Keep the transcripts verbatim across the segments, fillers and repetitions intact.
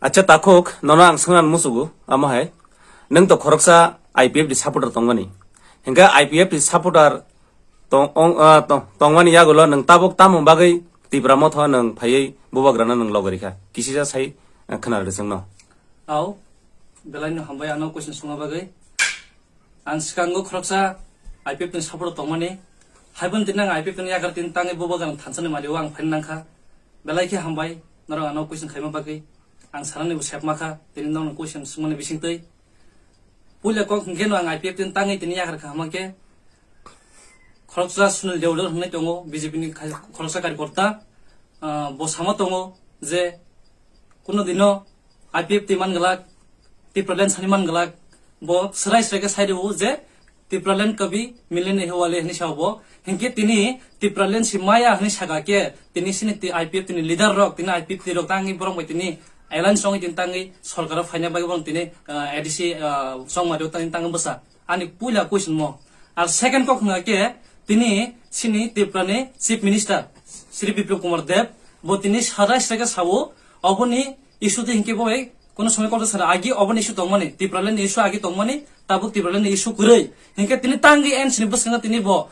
Acha takhuk, nono ang swngna musugo, amo hai. Nwng to khoroksa I P F T supporter tongmani. Hingke I P F T supporter tong-, ong-, ah, tong-, tongmani yagulo nwng tabuk tamo bagwi Tipra Motha nwng phaiwi bubagrano nwng logarikha. Kisisa sai, ah, khna rwdi chwngno. Au, belai no hambai ano question sungna bagwi. Ang swkango khoroksa I P F T ni supporter tongmani. Haibon tini ang I P F T ni yagar tini tangwi bubagrano thansa ni mali o ang phaina nangkha. Belai khe hambai, norok ano question khaima bagwi. Ang sanani bo sepma kha, tini norok question sungmani bisingtwi. Puila kok hwnkhe no ang I P F T ni tangwi tini yagar kha hama khe. Khoroksa Sunil Dewdar hwnwi tongo, B J P ni khai-, khoroksa karyakorta, ah, bo sama tongo je kuno dino I P F T man glak, Tipraland sani man glak, bo swrai swrai khe sai rwo je Tipraland kabi milene hewale hwnwi sao bo. Hinkhe tini Tipraland si maya hwnwi saka khe, tini sini ti-, I P F T ni leader rok, tini I P F T rok tangwi borok bai tini alliance wngwi tini tangwi sorkaro phaina bagwi borok tini, ah, A D C, ah, chongma rok tangwi tangwi bwsa. Ani puila question mo. Ar second kok hwnga khe tini sini Tripura ni Chief Minister Shri Biplab Kumar Deb bo tini sarai srega sao oboni issue de hinkhe bo bai kono somoi kok sara agi oboni issue tongmani, Tipraland ni issue agi tongmani, tabuk Tipraland ni issue kwrwi. Hinkhe tini tangwi N C ni bwskango tini bo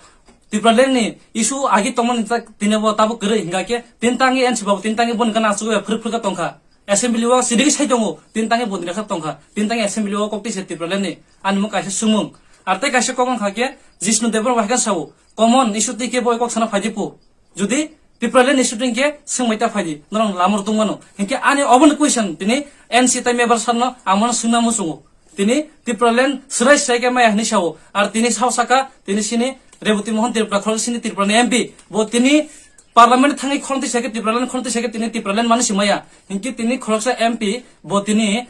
Tipraland ni issue agi tongmani ta-, tini bo tabuk kwrwi hingkha khe tini tangwi N C babu tini tangwi boni gana asugwi phwrwk phwrwk tongkha. Assembly o sidigi sai tongo, tin tangi bondri kha tongkha, tin tangi assembly o kok tisa Tipraland ni, ani mo kaisa sumung. Ar tei kaisa kok wngkha khe, Jishnu Debbarma hai khe sao, common issue twi khe bo kok sana phaidi pu. Jodi Tipraland issue twi khe swngbai ta phaidi, norok lamor tong mano. Hinkhe ani oboni question tini N C tai member sar no, amo no swngna muchungo. Tini Tipraland swrai swrai khe maya hinwi sao. Ar tini sao saka, tini sini Reboti Mohan Tripura, khorok sini Tripura ni M P. Bo tini Parliament thangwi khoroknwi sake Tipraland, khoroknwi sake tini Tipraland mani simaya. Hinkhe tini khoroksa M P bo tini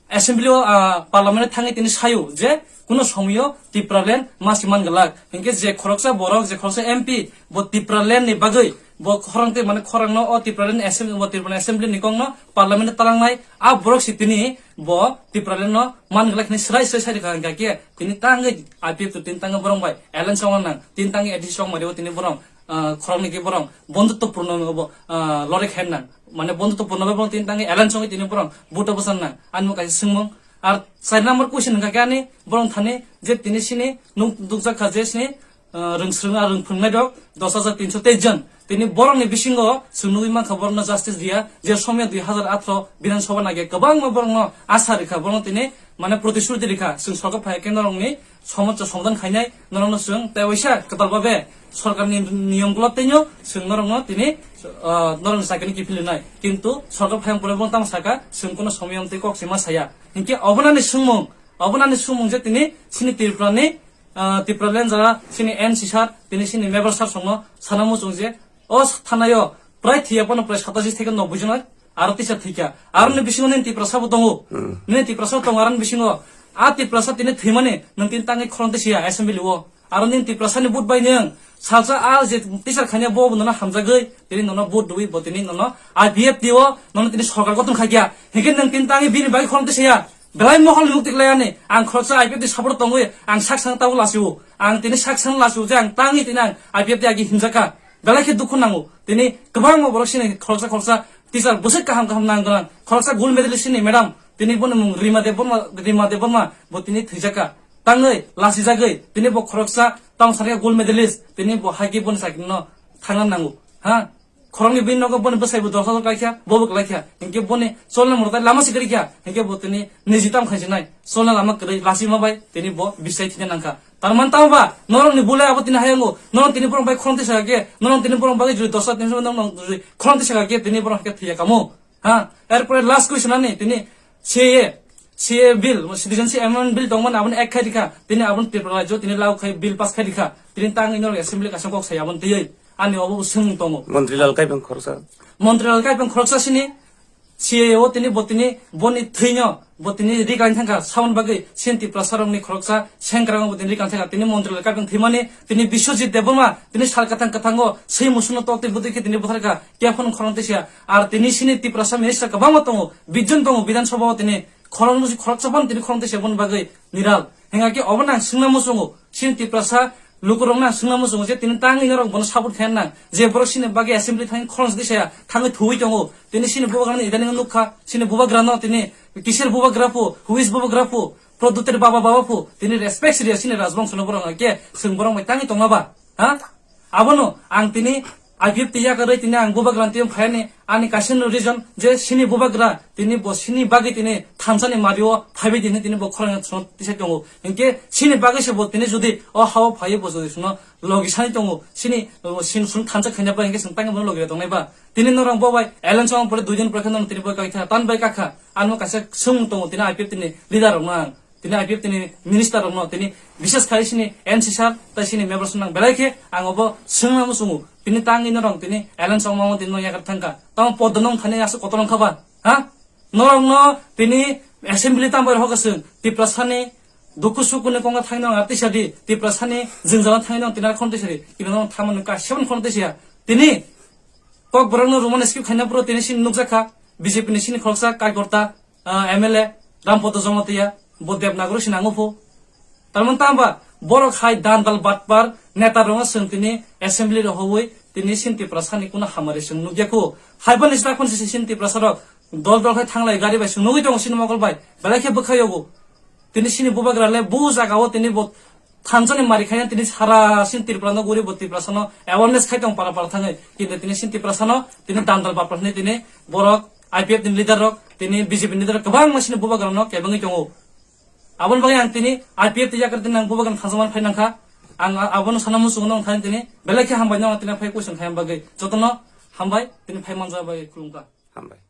Assembly o, ah, Parliament thangwi tini sayo je kuno somoyo Tipraland ma siman glak. Hinkhe je khoroksa borok, je khoroksa M P bo Tipraland ni bagwi bo khorang tei mane khorang no o Tipraland Assembly, bo Tipraland Assembly ni kok no Parliament talangnai a borok si tini bo Tipraland no man glak hinwi swrai swrai sai rikha hingkha khe tini tangwi I P F to tini tangwi borok bai alliance ongna nang, tini tangwi A D C ongma rio tini borok ah, khoroknwi khe borok bondhutwpurno bo, ah, lore khe nang. Mane bondhutwpurno bai borok tini tangwi alliance wngwi tini borok vote o bwchang nang. Ani bo kaisa swngmung. Ar char number question hwnkha khe ani borok thani je tini sini nuk dukjak kha je sini, ah, rwngsrwng a rwngphwngnai rok dos hajar tinso teis jon. Tini borokni bisingo chwng nugwi mankha borokno justice riya je somya dui hajar atharo Bidhan Sabha nage kwbangma borokno asa rikha borokno tini mane protishruti rikha chwng sorkar phai khe norokni somosa somadhan khainai norokno chwng tei waisa kwtal babe sorkarni niyom gulo teinw chwng norokno tini, ah, norokni chakrini kiphilnai. Kintu sorkar phayang pore bo tamo saka chwng kono somoyam tei kok sima saya. Hinkhe obonani swngmung, obonani swngmung je tini sini Tripurani, ah, Tipraland jara sini N C sir, tini sini member sir songno sana muchung je o thanaio prai thiya pono prai satashi theke noboi jona aro tisa thikha. Aroni bisingo nini Tiprasa bo tongo. Hmm. Nini Tiprasa bo tongo aroni bisingo. A Tiprasa tini thwimani nwng tini tangwi khorang tisiya assembly o. Aro nini Tiprasani vote bai nwng salsa a je teacher khanya bo nono hamjagwi tini nono vote rwi bo tini nono I P F T o nono tini sorkar gotong khaikha. Hinkhe nwng tini tangwi bini bagwi khorang tisiya. Belai mohol ni mukti khlai ani. Ang khoroksa I P F T support tongwi ang sak sang tabuk lasiwo. Ang tini sak sang lasiwo je ang tangwi tini ang I P F T agi hinjakha. Belai khe dukhu nango. Tini kwbangma borok sini khoroksa khoroksa teacher bwswk kaham kaham nang gwnang. Khoroksa gold medalist sini madam. Tini boni mung Rima Debbarma, Rima Debbarma bo tini thwijakha. Tangwi lasijagwi tini bo khoroksa tamo sakya gold medalist. Tini bo haikhe boni chakri no thangna nango. Ha? Khoroknwi bini nogo boni bwsai bo dos hajar klaikha, bo bo klaikha. Hinkhe boni cholna mwrwtai lama si kwrwikha. Hinkhe bo tini niji tam khaijinai. Cholna lama kwrwi lasima bai tini bo bisai thina nangkha. Tarman tamo ba, norokni bule abo tini hayango, norok tini borok bai khorang tisa khe, norok tini borok bai jodi dos hajar tinso norok jodi khorang tisa khe, tini borok khe thwiya kamo. Ha, erpore last question ani, tini C A A, C A A bill, Citizenship Amendment Bill tongmani aboni ek khai rikha, tini aboni Tripura rajyo tini law khai bill pass khai rikha, tini tangwi norok assembly kaisa kok sai aboni tiyoi, ani obo swngmung tongo. Montri Lal Kaibang khoroksa. Montri Lal Kaibang khoroksa sini, C A A o tini bo tini boni thwino, bo tini ri kain thangkha, saboni bagwi sini Tiprasa rokni khoroksa sengkrak bo tini ri kain thangkha, tini Montri Lal Kaibang thwimani, tini Biswajit Debbarma, tini sal kwthang kwthango swi musuno tok tei bwtwi khe tini butharkha, khe phano khorang tisa, ar tini sini Tiprasa minister kwbangma tongo, bijjon tongo, Bidhan Sabha o tini khorang nusi khoroksa phano tini khorang tisa boni bagwi niral. Hingkha khe obo nang swngna muchungo, sini Tiprasa Lukurokno ang swngna muchungo je tini tangwi norok bono support khaina nang. Je borok chini bagwi assembly thangwi khorang se saya, thangwi thuwi tongo. Tini chini bubagrano idani nukha, chini bubagrano tini kisir bubagra phu, who is bubagra phu, Pradyutir baba baba phu, tini respect siriya chini rajbongsono borok hwnkhe chwng borok bai tangwi tongna ba? Ha? Abono ang tini I P F T yakarwi tini ang bubagrano tini phayani ani kaisa no reason je chini bubagra tini bo chini bagwi tini thansani mario phaibai tini tini bo khorang sono tisai tongo. Hinkhe chini bagwi se bo tini jodi o hao phaiwi bo jodi sono logi sani tongo, chini, o, sin sun thansa khaina ba hinkhe chwng tangwi bono logi tongnai ba? Tini norok bo bai alliance ong pore dui din pore khe norok tini bo kai kha, tan bai kakha, ano kaisa swng tongo tini I P F T ni leader rokno ang. Tini I P F T ni minister rokno tini bishes khai sini N C sir tai sini members nang belai khe ang obo swngna muchungo. Tini tangwi norok tini alliance ong mamo tini no yakar thangka. Tamo poddo nong thani aswk kotor wngkha ba? Ha? Norokno tini assembly tambai rokha chwng Tiprasani dukhu sukuni konga thaino ang tisa di, Tiprasani jwngjala thaino ang tini khon tisa di. Tini no thamani ka seven khon tisa. Tini Kokborokno Roman script khaina phuru tini sini nukjakha B J P ni sini khoroksa kaikorta, ah, M L A Rampodo Jamatia, bo Devanagari sini nango phu. Tarman tamba borok hai dandal batpar neta rokno chwng tini assembly rohoi tini sini Tiprasani kuno hamari chwng nukya khu. Hai boni chwla khon sini Tiprasa rok dol dol khai thanglai gari bai chwng nugwi tongo sini mokol bai. Belai khe bwkhai yogo. Tini sini bubagra le bu jaga o tini bo thansani mari khaina tini sara sin Tripura no guri bo Tiprasa no awareness khai tong para para thangwi. Kintu tini sin Tiprasa no tini dandal bapra hwnwi tini borok I P F ni leader rok tini B J P ni leader rok kwbangma sini bubagra no kebengwi tongo. Aboni bagwi ang tini I P F T yakar tini ang bubagra thansa man phai nangkha. Ang a-, abono sana muchungo nong thani tini belai khe hambai no tini phai question khai bagwi jotono hambai tini phai manja bagwi khulumkha. Hambai.